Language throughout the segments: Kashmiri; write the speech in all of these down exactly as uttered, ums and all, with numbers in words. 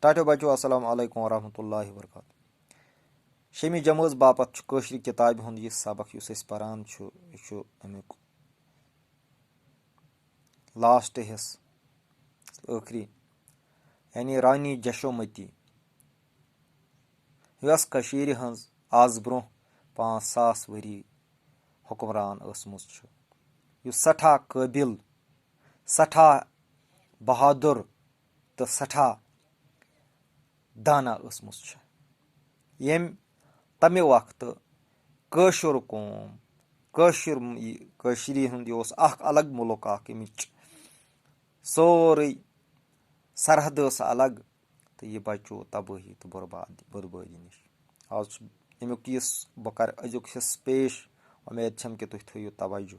ٹاٹھیو بچو، السلام علیکم ورحمۃ اللہ وبرکاتہ۔ شیٚمہِ جمٲژ باپتھ چھُ کٲشرِ کِتابہِ ہُنٛد یہِ سبق یُس أسۍ پران چھُ، یہِ چھُ اَمیُک لاسٹ حصہٕ، ٲخری، یعنی رانی جشومتی، یۄس کٔشیٖرِ ہٕنٛز آز برٛونٛہہ پانٛژھ ساس ؤری حُکمران ٲسمٕژ چھِ، یُس سٮ۪ٹھاہ قٲبِل، سٮ۪ٹھاہ بہادُر تہٕ سٮ۪ٹھاہ دانا ٲسمٕژ چھِ، ییٚمۍ تَمہِ وقتہٕ کٲشُر قوم، کٲشُر، یہِ کٔشیٖرِ ہُنٛد یہِ اوس اَکھ الگ مُلُک اَکھ، اَمِچ سٲرٕے سرحد ٲس الگ، تہٕ یہِ بچو تبٲہی تہٕ برباد-، بربٲدی نِش۔ آز چھُ اَمیُک یُس بہٕ کرٕ أزیُک حصہٕ پیش، اُمید چھَم کہِ تُہۍ تھٲیِو توجہ۔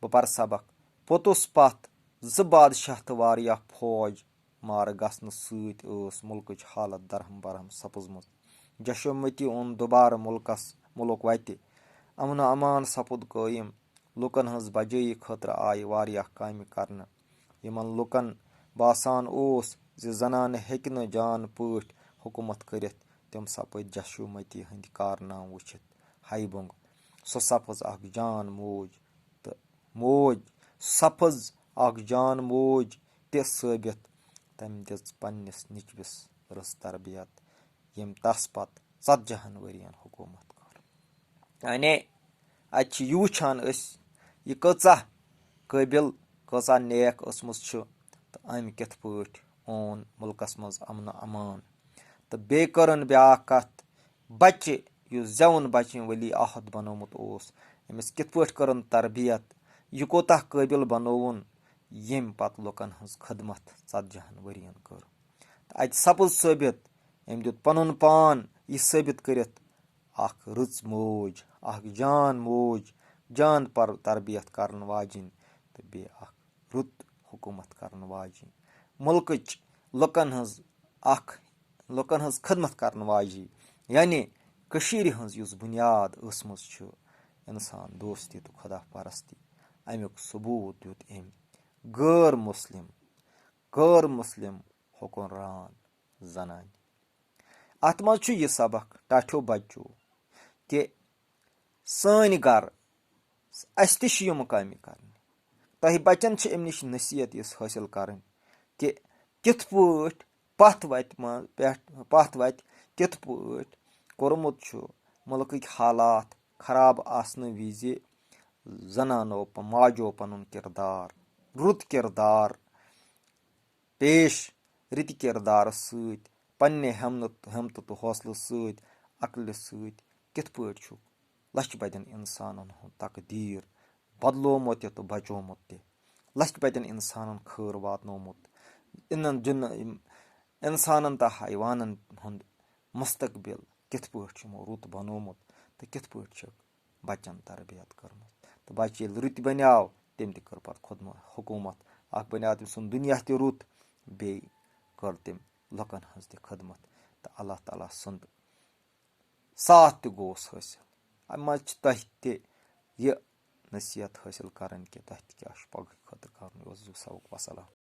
بہٕ پرٕ سبق۔ پوٚتُس پتھ زٕ بادشاہ تہٕ واریاہ فوج مارٕ گژھنہٕ سۭتۍ ٲس مُلکٕچ حالت درہم برہم سپٕزمٕژ۔ جشومتی اوٚن دُبارٕ مُلکس، مُلک وتہِ۔ امن و امان سپُد قٲیِم۔ لوٗکن ہٕنٛز بجٲیی خٲطرٕ آیہِ واریاہ کامہِ کرنہٕ۔ یِمن لوٗکن باسان اوس زِ زنانہٕ ہیٚکہِ نہٕ جان پٲٹھۍ حکوٗمت کٔرِتھ، تِم سپٕدۍ جشومتی ہٕنٛدۍ کارنامہٕ وٕچھِتھ ہاے بُنٛگ۔ سۄ سپٕز اکھ جان موج تہٕ موج، سپٕز اکھ جان موج تہِ ثٲبِت۔ تٔمۍ دِژ پننِس نیٚچوِس رٕژ تربیت، ییٚمۍ تس پتہٕ ژتجی ہن ؤرین حکوٗمت کٔر۔ یعنی، اتہِ چھِ یہِ وٕچھان أسۍ، یہِ کۭژاہ قٲبِل، کۭژاہ نیک ٲسمٕژ چھِ، تہٕ أمۍ کِتھ پٲٹھۍ اوٚن مُلکس منٛز امن و امان۔ تہٕ بیٚیہِ کٔرٕن بیٛاکھ کتھ، بچہِ، یُس زٮ۪وُن بچہِ ولی عہد بنومُت اوس، أمِس کِتھ پٲٹھۍ کٔرٕن تربیت، یہِ کوٗتاہ قٲبِل بنووُن، ییٚمۍ پتہٕ لُکن ہٕنٛز خدمت ژتجی ہن ؤرین کٔر۔ تہٕ اتہِ سپُز ثٲبِت، أمۍ دیُت پنُن پان یہِ ثٲبِت کٔرِتھ، اکھ رٕژ موج، اکھ جان موج، جان پر-، تربیت کرن واجِنۍ تہٕ بیٚیہِ اکھ رُت حکوٗمت کرن واجِنۍ، مُلکٕچ لُکن ہٕنٛز اکھ، لُکن ہٕنٛز خدمت کرن واجِنۍ، یعنی کٔشیٖرِ ہٕنٛز یُس بُنیاد ٲسمٕژ چھِ، انسان دوستی تہٕ خدا پرستی، امیُک ثبوٗت دیُت أمۍ غٲر مسلم، غٲر مسلم حکمران زنانہِ۔ اتھ منٛز چھُ یہِ سبق، ٹاٹھیو بچو، کہِ سٲنۍ گرٕ، اسہِ تہِ چھِ یِم کامہِ کرنہِ۔ تۄہہِ بچن چھِ امہِ نِش نصیحت یِژھ حٲصِل کرٕنۍ کہِ کِتھ پٲٹھۍ پتھ وتہِ منٛز پٮ۪ٹھ، پتھ وتہِ کِتھ پٲٹھۍ کوٚرمُت چھُ مُلکٕکۍ حالات خراب آسنہٕ وِزِ زنانو پ-، ماجو پنُن کردار، رُت کردار پیش، رٕتہِ کردارس سۭتۍ، پننہِ ہمت-، ہمتہٕ تہٕ حوصلہٕ سۭتۍ، عقلہِ سۭتۍ کِتھ پٲٹھۍ چھُ لچھِ بَدٮ۪ن اِنسانَن ہُنٛد تقدیٖر بدلومُت تہِ تہٕ بچومُت تہِ، لچھِ بَدٮ۪ن اِنسانَن خٲر واتنومُت، یِمَن جِنہٕ-، یِم اِنسانَن تہٕ حیوانَن ہُنٛد مستقبل کِتھ پٲٹھۍ چھُ یِمو رُت بنومُت تہٕ کِتھ پٲٹھۍ چھِکھ بچن تربیت کٔرمٕژ۔ تہٕ بچہِ ییٚلہِ رٕتۍ بنیٛاو، تٔمۍ تہِ کٔر پتہٕ خۄد حکوٗمت۔ اکھ بنیٛاو تٔمۍ سُنٛد دُنیا تہِ رُت، بیٚیہِ کٔر تٔمۍ لُکن ہٕنٛز تہِ خدمت۔ تہٕ اللہ تعالیٰ سُنٛد ساتھ تہِ گوس حٲصِل۔ اَمہِ منٛز چھِ تۄہہِ تہِ یہِ نصیحت حٲصِل کرٕنۍ کہِ تۄہہِ تہِ کیٛاہ چھُ پگہٕکۍ خٲطرٕ کرُن۔ یہِ اوس زُو سبق۔ وسلام۔